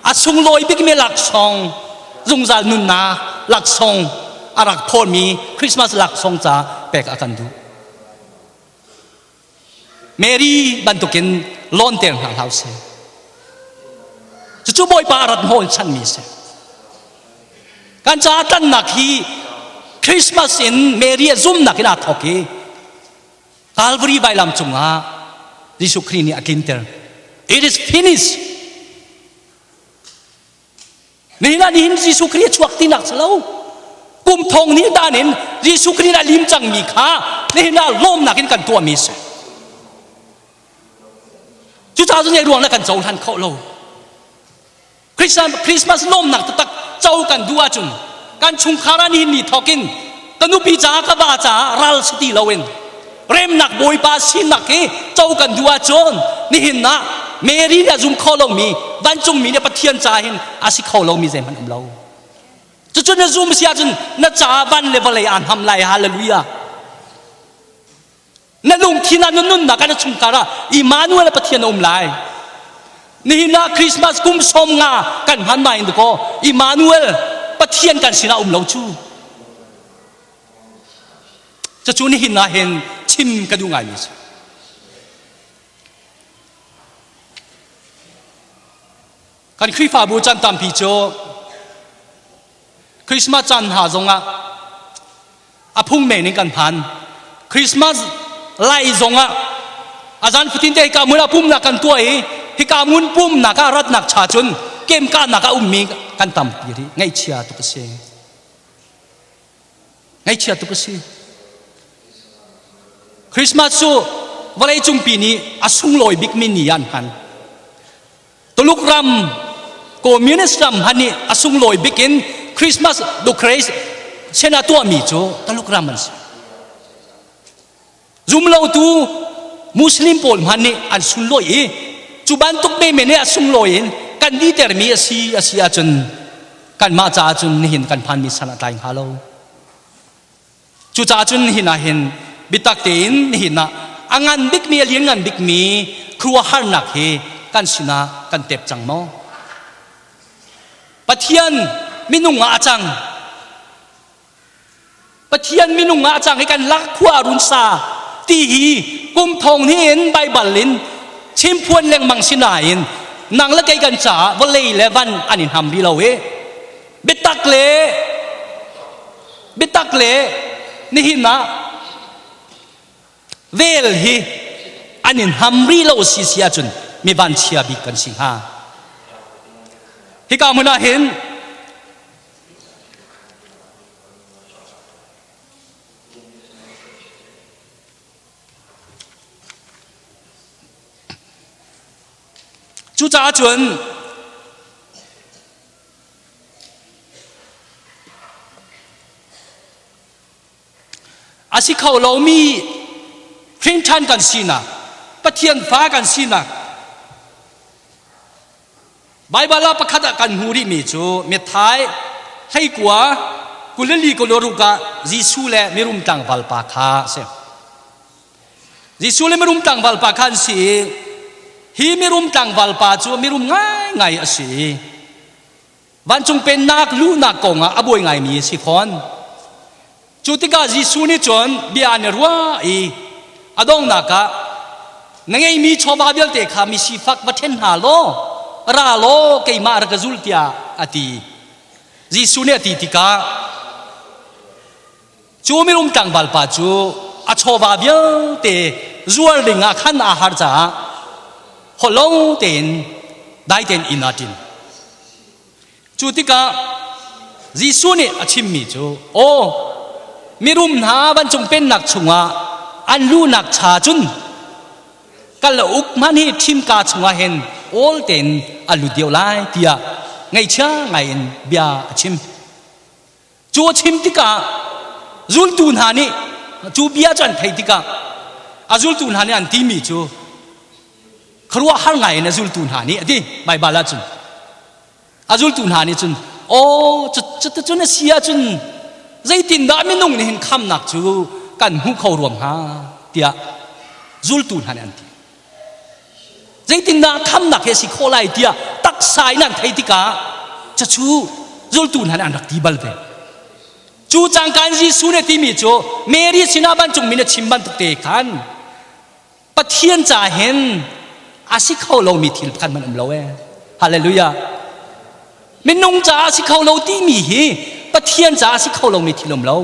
a sunglawi bikmi laksawng zungzal nunnak laksawng a rak phawrmi Christmas laksawng ca pek a kan duh. Mary bantukin lawnter hna hlah usih. Cucu Bawipa a rat hnawl chanmi a si. Kan caah tlannak hi Christmas in Mary a zumnak in aa thawk i Calvary vailam cungah Jesuh Khrih nih a tlinter. It is finished. Nihin ah nihin Jesuh Khrih a chuak tinak si lo. Kum thong ni dan in Jesuh Khrih a lim cangmi kha nihin ah lawmnak in kan tuahmi si. Cucaah cun ruang na kan cohlan khawh lo. Christmas lawmnak taktak co kan duh ahcun kan chungkhar ah nihin ni thawk in ka nupi caah ka va caah ral si ti loin remnak bawipa sinak hi co kan duh ahcun nihin ah Mary nih a zum kho lomi vancungmi nih Pathian caah hin a si kho lomi zeihmanh um lo. Cucu na zum si ahcun na caah van le vawlei aa hnam lai. Hallelujah. Na lungthin ah na nunnak ah na chungkhar ah Immanuel Pathian a um lai. Nihin ah Christmas kum 50 kan hman nain dakaw Immanuel Pathian kan sinah um lo cu. Cucu nihin ah hin chim ka duh ngaimi si. Kan Khrihfabu caan tampi cu Christmas caan hna zongah a phung men in kan hman. Christmas lai zongah a zan fatin te hika hmun ah pumnak kan tuah i hika hmun pumnak ah ratnak cha cun kemkahnak ah ummi kan tampi rih. Ngaihchia tuk a si. Ngaihchia tuk a si. Christmas cu vawlei cungpi nih a sunglawi bikmi ni ah an hman. Tuluk ram communist ram han nih a sunglawi bik in Christmas decoration a tuahmi cu Tuluk ram an si. Zumlotu Muslim pawl hmanh nih an sunlawi i cu bantuk menmen nih a sunglawi in kan ditermi a si a si ahcun kanmah caah cun nihin kan phanmi san a tlai hnga lo. Cucaah cun nihin ah hin biatak tein nihin ah a ngan bikmi a lianngan bikmi khuaruahharnak hi kan sinah kan tep cang maw? Pathian minung ah a cang. Pathian minung ah a cang i kan lak khua a run sa ti hi kum thong hnih in Baibal in chimphuan lengmang si nain nang le kei kan caah vawlei le van an i hnam rih lo i biatak le biatak le nihin ah vel hi an in ham rih lo si si ahcun mi vanchia bik kan si hnga. Hika hmun ah hin cucaah cun A si kho lomi hrinṭhan kan sinak, Pathian fa kan sinak, Baibal ah pakhat ah kan hmuh rihmi cu Matthai 19 24 26 ah Jesuh le mirum tlangval pa kha a si. Jesuh le mirum tlangval pa kha an si i hi mirum tlangval pa cu mirum ngaingai a si i Vancung pennak luhnak kongah a buai ngaimi a si fawn. Cu tikah Jesuh nih cun bia an i ruah i a donghnak ah na ngeimi chawva vialte kha mi sifak va ṭhen hna law ra law keimah rak ka zul tiah a ti. Jesuh nih a ti tikah Cu mirum tlangval pa cu a chawva vialte zuar ding ah khan aa har caah holh lo tein dai tein inn ah ṭin. Cu tikah Jesuh nih a chimmi cu, Aw, mirum hna vancung pennak chungah an luhnak cha cun kalauk hmanh hi ṭhimka chungah hin awl tein a lut deuh lai tiah ngaihchia ngaiin bia a chim. Cu a chim tikah zultu hna nih cu bia cu an theih tikah a zultu hna nih an timi cu khuaruahhar ngai in a zultu hna nih a ti Baibal ahcun a zultu hna nih cun aw cuticun a si ahcun zeitindah minung nih hin khamnak cu kan hmuh kho ruam hnga tiah zultu hna nih an ti. Zeitindah khamnak hi a si khawh lai tiah taksa in an theih tikah cucu zultu hna nih an rak ti bal ve. Cu cangka in Jesuh nih a timi cu Mary sinah vancungmi nih a chim bantuk te khan Pathian ca hin a si kho lomi thil pakhat hmanh um lo ee. Hallelujah. Minung caah a si kho lo timi hi Pathian caah a si kho lomi thil um lo.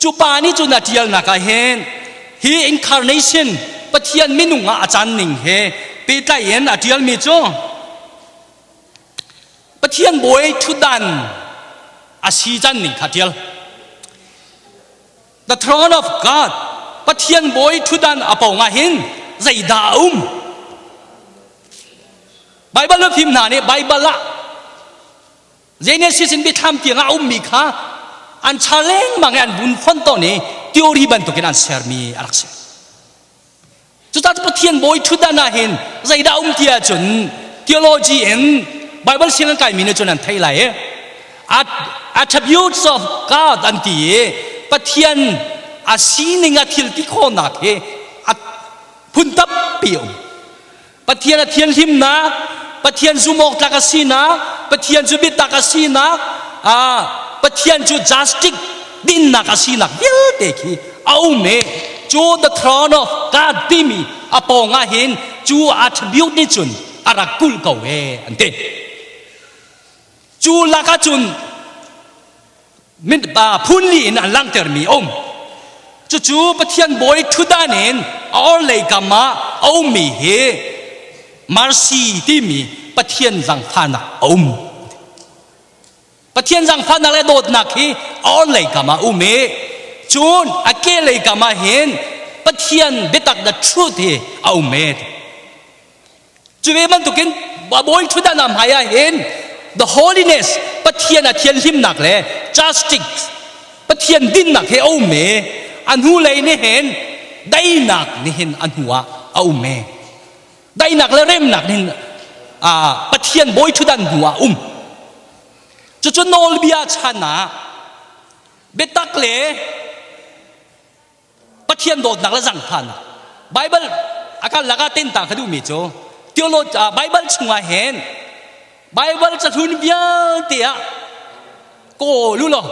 Cu pa nih cun a ṭialnak ah hin hi incarnation Pathian minung ah a can ning he pehtlai in a ṭialmi cu Pathian bawi ṭhutdan a si can ning kha ṭial. The throne of God Pathian bawi ṭhutdan a pawng ah hin zeidah a um? Baibal na fim hna nih Baibal ah Genesis in biathlam tiang ah a ummi kha an cha lengmang i an vun fon tawn i theory bantukin an sermi a rak si. Cucaah Pathian bawi ṭhutdan ah hin zeidah um ti ahcun theology in Bible sianginn kaimi nih cun an theih lai i attributes of God an ti i Pathian a sining a thil ti khawhnak hi a phun tampi a um. Pathian a thianhlimnak, Pathian zumhawktlak a sinak, Pathian cu biatak a sinak, Pathian cu justice dinnak a sinak vialte khi a um i cu the throne of God timi a pawng ah hin cu attribute nih cun a rak kulh ko e an ti. Cu lakah cun phunli in an langhtermi a um. Cucu Pathian bawi ṭhutdan in a orhlei kam ah a ummi hi mercy timi Pathian zangfahnak a um. Pathian zangfahnak le dawtnak hi a orhlei kam ah a um i cun a kehlei kam ah hin Pathian biatak the truth hi a um e. Cu ve bantukin bawi ṭhutdan ah hmai ah hin the holiness Pathian a thianhlimnak le justice Pathian dinnak he a um i a hnulei nih hin daihnak nih hin a hnu ah a um i daihnak le remnak nih hin Pathian bawi ṭhutdan hnu ah a um. Cucu nawlbia chan ah biatak le Pathian dawtnak le zangfahnak Bible a kan lakah tenta ka duhmi cu theology Bible chungah hin Bible cahlun vialte ah kawl u law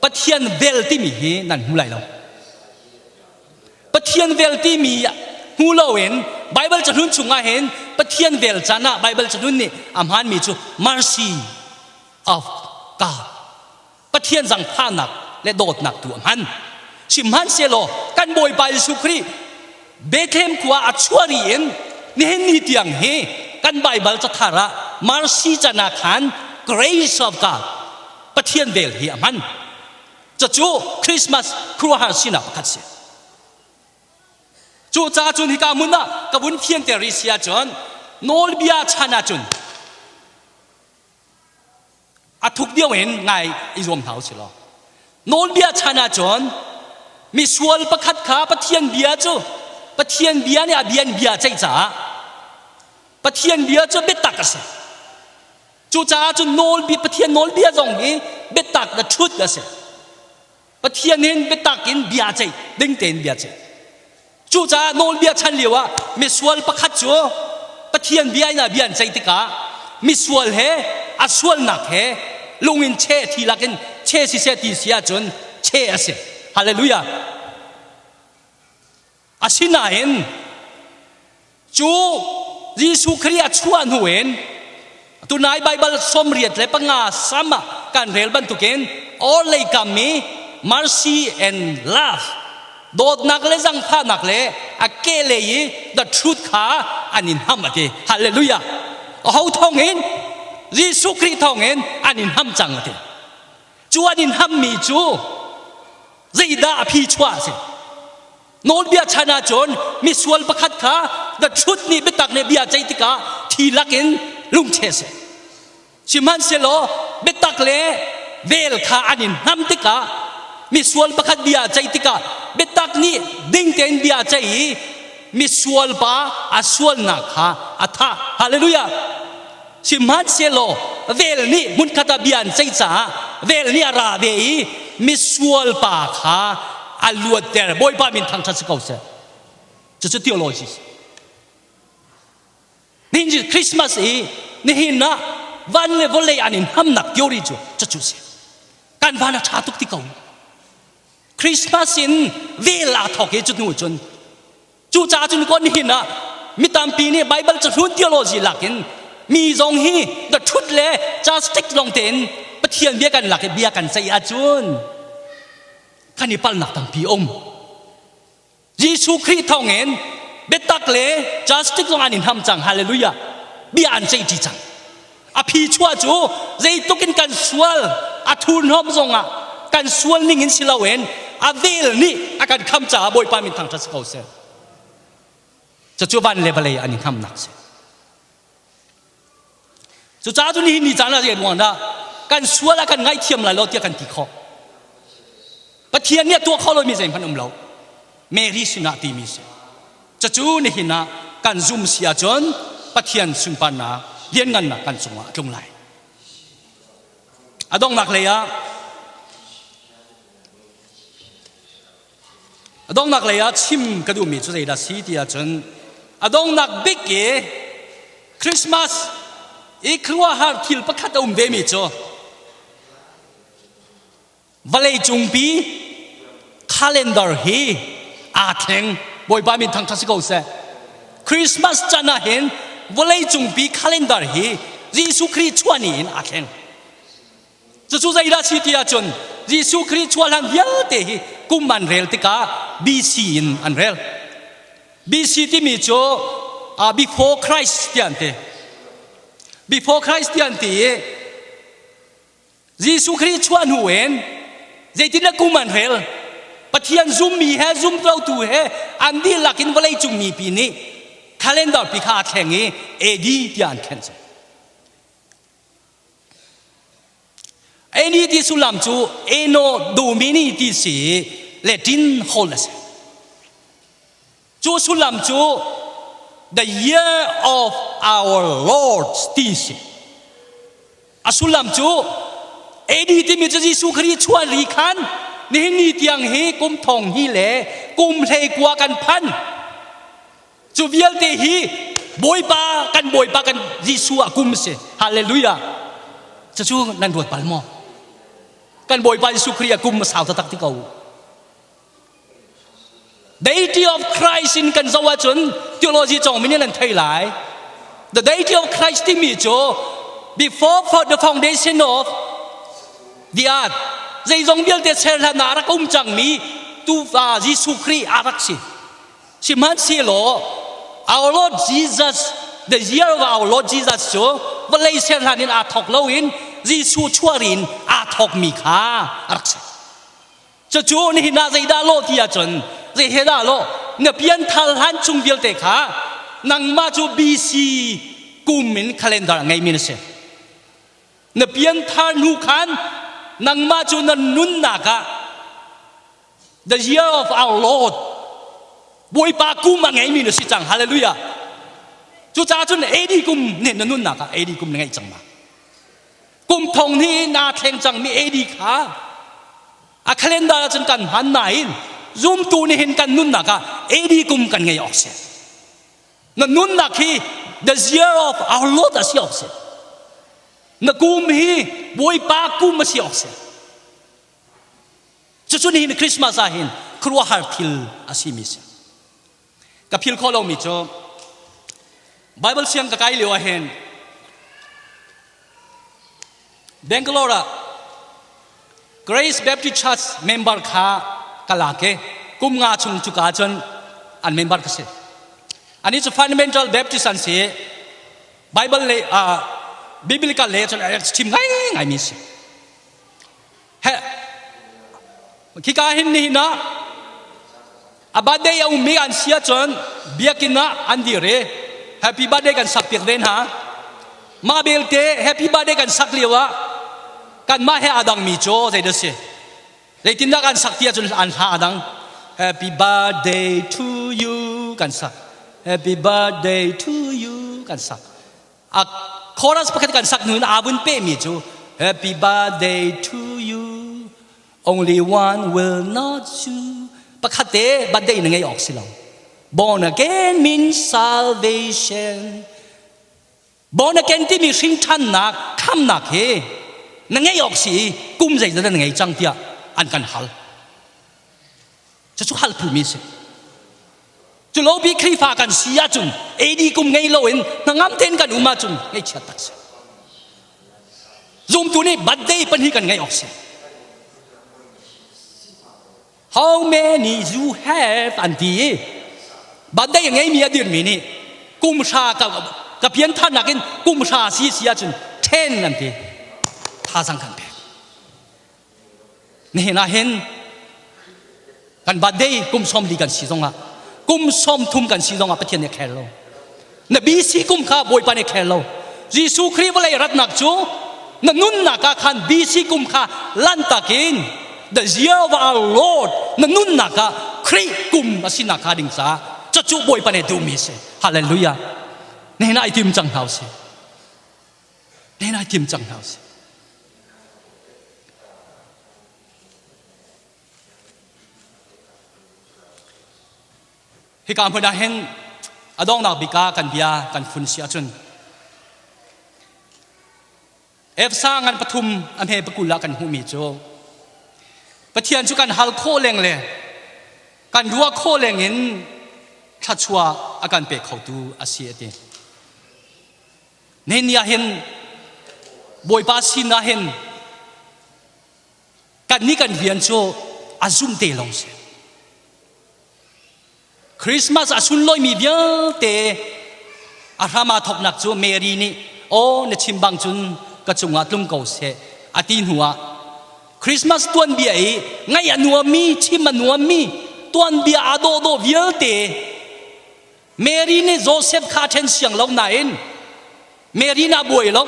Pathian vel timi hi nan hmu lai lo. Pathian vel timi hmu loin Bible cahlun chungah hin Pathian vel caan ah Bible cahlun nih a hmaanmi cu mercy of God Pathian zangfahnak le dawtnak tu a hman. Sihmanhsehlaw kan Bawipa Jesuh Khrih Bethlehem khua a chuah ri in nihin ni tiang hi kan Baibal cathar ah mercy can ah khan grace of God Pathian vel hi a hman. Cucu Christmas khuaruahhar sinak pakhat si. Cucaah cun hika hmun ah ka vun fianter rih si ahcun nawlbia chan ahcun A thuk deuh in ngai i zuam hna usih law nawlbia chan ahcun misual pakhat kha Pathian bia cu Pathian bia nih a bia in bia a ceih caah Pathian bia cu biatak a si. Cucaah cun nawlbia Pathian nawlbia zong hi biatak the truth a si. Pathian in biatak in bia ceih ding tein bia ceih. Cucaah nawlbia chan lio ah misual pakhat cu Pathian bia in ah bia an ceih tikah misual he a sualnak he lung in cheh thi lakin che siseh ti si ahcun che a si. Hallelujah. Asinain Cu Jesuh Khrih a chuah hnu in tunai Baibal 85 sam ah kan rel bantukin orhlei kam i mercy and love dawtnak le zangfahnak le a kehlei i the truth kha an in ham a ti. Hallelujah. Aho thawng in Jesuh Khrih thawng in an in ham cang a ti. Cu an in hammi cu zeidah a phi chuah a si? Nawlbia chan ahcun misual pakhat kha the truth nih biatak nih bia ceih tikah thi lakin lungcheh seh. Sihmanhsehlaw biatak le vel kha an in hnam tikah misual pakhat bia ceih tikah biatak nih ding tein bia ceih i misual pa a sualnak kha a thah. Hallelujah! Sihmanhsehlaw vel nih hmunkhat ah bia an ceih caah vel nih a ra ve i misual pa kha a luatter. Bawipa min thangṭhat si ko seh. Cucu theology si. Nihin Christmas i nihin ah van le vawlei an in hamnak theory cu cucu si. Kan van a ṭha tuk ti ko. Christmas in vel aa thawk i cu hnu cun Cucaah cun kaw nihin ah mi tampi nih Baibal cahlun theology lakin mi zong hi the truth le justice lawng tein Pathian bia kan lak i bia kan ceih ahcun. Kan i palnak tampi um. Jesuh Khrih thawngin biatak le justice zong an in ham cang. Hallelujah. Bia an ceihṭi cang. A phi chuah cu zeitluk in kan sual a thurhnawm zongah kan sual ning in si loin a vel nih a kan kham caah Bawipa min thangṭhat si ko seh. Cucu van le vawlei an i hnamnak si. Cucaah cu nihin ni caan ah rian dah kan sual ah kan ngaihthiam lai lo tiah kan ti khawh. Pathian nih a tuah kho lomi zeihmanh um lo. Mary sinah timi si. Cucu nihin ah kan zum si ahcun Pathian sunparnak lianngannak kan cungah a tlung lai. A donghnak lei ah A donghnak lei ah chim ka duhmi cu zeidah si ti ahcun a donghnak bik i Christmas i khuaruahhar thil pakhat a um vemi cu vawlei cungpi calendar hi aa thleng. Bawipa min thangṭhat si ko seh. Christmas can ah hin vawlei cungpi calendar hi Jesuh Khrih chuah ni in aa thleng. Cucu zeidah si ti ahcun Jesuh Khrih chuah hlan vialte hi kum an rel tikah BC in an rel. BC timi cu uh, before Christ ti an ti. Before Christ ti an ti i Jesuh Khrih chuah hnu in zeitindah kum an rel? Pathian zummi he zumlotu he an dihlak in vawleicung mipi nih calendar pi kha a thleng i AD tiah an thlen cang. Eni ti sullam cu Eno Domini ti si Latin holh a si. Cu sullam cu the year of our Lord ti si. A sullam cu AD timi cu Jesuh Khrih chuah ri khan nihin ni tiang hi kum thong hi le kum hlei kua kan phan. Cu vialte hi Bawipa kan Bawipa kan Jesuh ah kum si. Hallelujah. Cucu nan ruat bal maw? Kan Bawipa Jesuh Khrih ah kum a sau taktak ti ko. Deity of Christ in kan zoh ahcun theology cawng min in nan thei lai. The deity of Christ timi cu before for the foundation of the earth zeizong vialte ser hlan ah a rak um cangmi tufa Jesuh Khrih a rak si. Sihmanhsehlaw our Lord Jesus, the year of our Lord Jesus cu vawlei ser hlan in aa thawk loin Jesuh chuah in aa thawkmi kha a rak si. Cucu nihin ah zeidah lawh ti ahcun zei he dah lawh na pianthar hlan chung vialte kha nangmah cu BC kum in calendar a ngeimi na si. Na pianthar hnu khan nangmah cu na nunnak ah The year of our Lord. Bawipa kum a ngeimi na si cang. Hallelujah. Cucaah cun AD kum nih na nunnak ah AD kum na ngeih cang ma. Kum thong hnih naa thleng cangmi AD kha a calendar ah cun kan hman nain zumtu nih hin kan nunnak ah AD kum kan ngei awk si. Na nunnak hi the year of our Lord a si awk si. Na kum hi Bawipa kum a si awk si. Cucu nihin Christmas ah hin khuaruahhar thil a simi si. Ka phil khawh lomi cu Bible siang ka kai lio ah hin Bangalore ah Grace Baptist Church member kha ka lak i kum nga chung cuka cun an member ka si. Ani cu fundamental Baptist an si. Bible le uh, biblical le cun chim ngai ngai mi si. He khika hin nihin ah a birthday a ummi an si ahcun biakinn ah an dir i happy birthday kan sak piak ve hna. Mah belte happy birthday kan sak lio ah kanmah he aa dangmi cu zeidah si? Zeitindah kan sak ti ahcun an hla a dang. Happy birthday to you kan sak. Happy birthday to you kan sak. A chorus pakhat kan sak hnu in aa vun pehmi cu Happy birthday to you only one will not you pakhat te birthday na ngei awk si lo born again means salvation born again timi hringṭhannak khamnak hi na ngei awk si i kum zeizat na ngei cang tiah an kan hal Cucu hal phumi si. Cu lo bi Khrihfa kan si ahcun AD kum ngei loin hnangam tein kan um ahcun ngaihchiat tak si. Zumtu nih birthday pan hi kan ngeih awk si. How many you have an ti i birthday a ngeimi a dirmi nih kum hra ka, ka piantharnak in kum hra si si ahcun 10 an ti. Thazang kan pek. Nihin ah hin kan birthday kum 40 kan si zongah kum 30 kan si zongah Pathian nih a khel lo. Na BC kum kha Bawipa nih khel lo. Jesuh Khrih vawlei ratnak cu na nunnak ah khan BC kum kha lantak in the year of our Lord na nunnak ah Khrih kum a sinak hnga ding caah cucu Bawipa nih duhmi a si. Hallelujah. Nihin ah i tim cang hna usih. Nihin ah i tim cang hna usih. Hika hmun ah hin a donghnak bik ah kan bia kan fun si ahcun Efsa ngan pathum a hme pakul ah kan hmuhmi cu Pathian cu kan hal khawh leng le kan ruah khawh leng in thluachuah a kan pe khotu a si a ti. Nihin ni ah hin Bawipa sin ah hin kan nih kan rian cu a zum te lawng si. Christmas a sunlawimi vialte a hram aa thawknak cu Mary nih aw na chim bang cun ka cungah tlung ko seh a ti hnuah Christmas tuanbia i ngaih a nuammi chim a nuammi tuanbia aa dawhdawh vialte Mary nih Joseph kha a ṭhen siang lo nain Mary nih a buai lo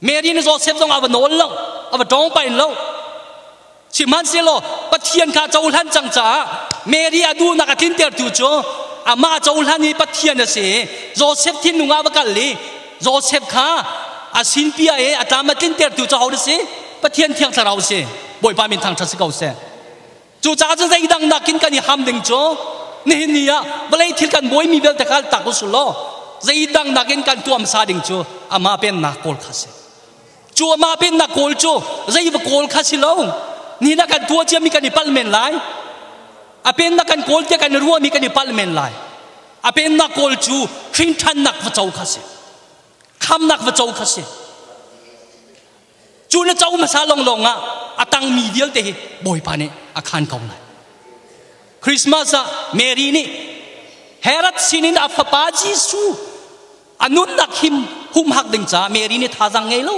Mary nih Joseph zong a va nawl lo, a va tawng pain lo. Sihmanhsehlaw Pathian kha cohlan cang caah Mary a duhnak a tlintertu cu amah cohlan i Pathian a si. Joseph thinlung ah va kal i Joseph kha a sinpia i a tlam a tlintertu cu aho si? Pathian Thiang Thlarau si. Bawipa min thangṭhat si ko seh. Cucaah cu zeidang nakin kan i ham ding cu nihin ni ah vawlei thil kan buaimi vialte kha tak u law zeidang nakin kan tuah hmasa ding cu amah pennak kawl kha si. Cu amah pennak kawl cu zei va kawl kha si lo. Nihin ah kan tuah ciami kan i palh men lai. A pennak kan kawl tiah kan i ruahmi kan i palh men lai. A pennak kawl cu hrinṭhannak va co kha si. Khamnak va co kha si. Cu na co hmasa lawnglawng ah a tangmi vialte hi Bawipa nih a khan ko lai. Christmas ah Mary nih Herod sinin a fapa Jesuh a nunnak him humhak ding caah Mary nih thazaang ngei lo.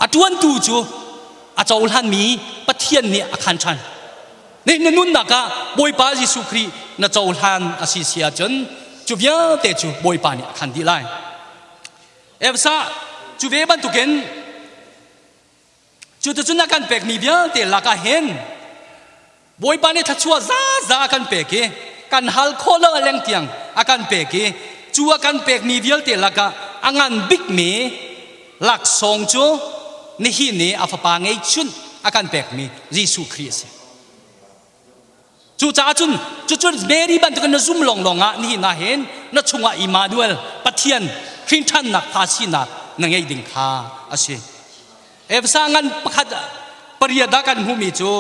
A ṭuantu cu a cohlanmi Pathian nih a khan ṭhan. Nih na nunnak ah Bawipa Jesuh Khrih na cohlan a si si ahcun cu vialte cu Bawipa nih a khan dih lai. Efsa cu ve bantukin cuticun a kan pekmi vialte lakah hin Bawipa nih thluachuah zaza a kan pek i kan hal khawh lo a leng tiang a kan pek i cu a kan pekmi vialte lakah a ngan bikmi laksawng cu nihin i a fapa ngeihchun a kan pekmi Jesuh Khrih a si. Cucaah cun cucun Mary bantukin na zum lawnglawng ah nihin ah hin na chungah Immanuel Pathian hrinṭhannak fa sinak na ngei ding kha a si. Efesa ngan pakhat pariat ah kan hmuhmi cu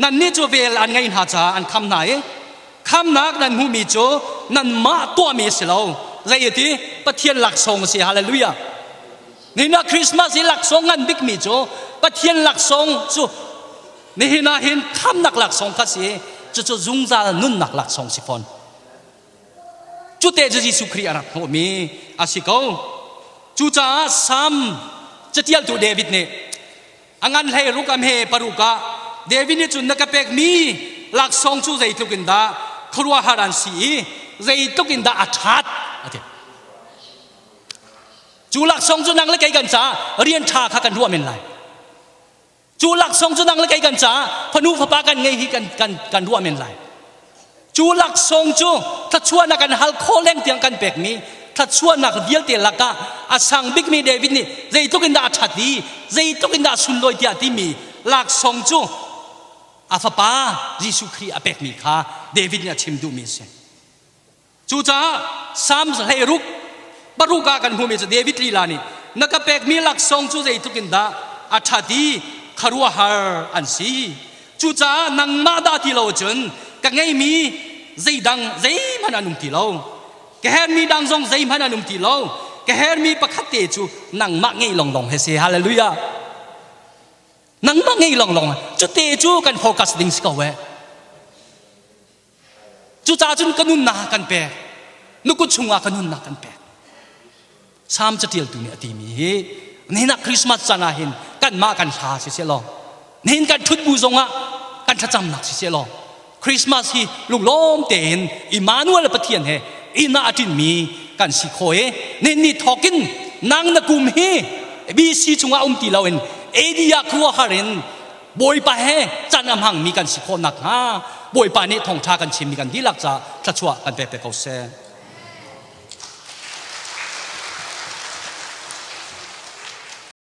nannih cu vel an ngei hna caah an kham hna i khamnak nan hmuhmi cu nanmah tuahmi a si lo. Zei ti Pathian laksawng a si. Hallelujah. Nihin ah Christmas i laksawng ngan bikmi cu Pathian laksawng cu Nihin ah hin khamnak laksawng kha si cucu zungzal nunnak laksawng si fawn. Cute cu Jesuh Khrih a rak hnawhmi a si ko. Cucaah Salm catialtu David nih a ngan hlei ruk a hme paruk ah David nih cun na ka pekmi laksawng cu zeitluk in dah khuaruahhar an si i zeitluk in dah a ṭhat a ti. Cu laksawng cu nang le kei kan caah rian ṭha kha kan ruah men lai. Cu laksawng cu nang le kei kan caah fanu fapa kan ngei hi kan, kan, kan ruah men lai. Cu laksawng cu thluachuahnak kan hal khawh leng tiang kan pekmi thluachuahnak vialte lakah a sang bikmi David nih zeitluk in dah a ṭhat i zeitluk in dah a sunlawi tiah timi laksawng cu a fapa Jesuh Khrih a pekmi kha David nih a chim duhmi a si. Cucaah Psalm 16 paruk ah kan hmuhmi cu David lila nih na ka pekmi laksawng cu zeitluk in dah a ṭhat i khuaruahhar an si. Cucaah nangmah dah ti lo cun ka ngeimi zeidang zeihmanh an um ti lo. Ka hermi dang zong zeihmanh an um ti lo. Ka hermi pakhat te cu nangmah ngeih longlong he si. Hallelujah. Nangmah ngei lawnglawng cute cu kan focus ding si ko eh. Cucaah cun ka nunnak kan pek. Na kut chungah ka nunnak kan pek. Salm catialtu nih a timi hi nihin ah Christmas caan ah hin kanmah kan hla si seh law nihin kan ṭhut bu zongah kan thlacamnak si seh law Christmas hi lunglawm tein Emmanuel Pathian he inn ah a ṭinmi kan si kho i nihin ni thawkin nang na kum hi BC chungah um ti loin AD ah khuahar in Bawipa he can a hmangmi kan si khawh nakhnga Bawipa nih thawngṭha kan chimmi kan dihlak caah thluachuah kan pek te ko seh.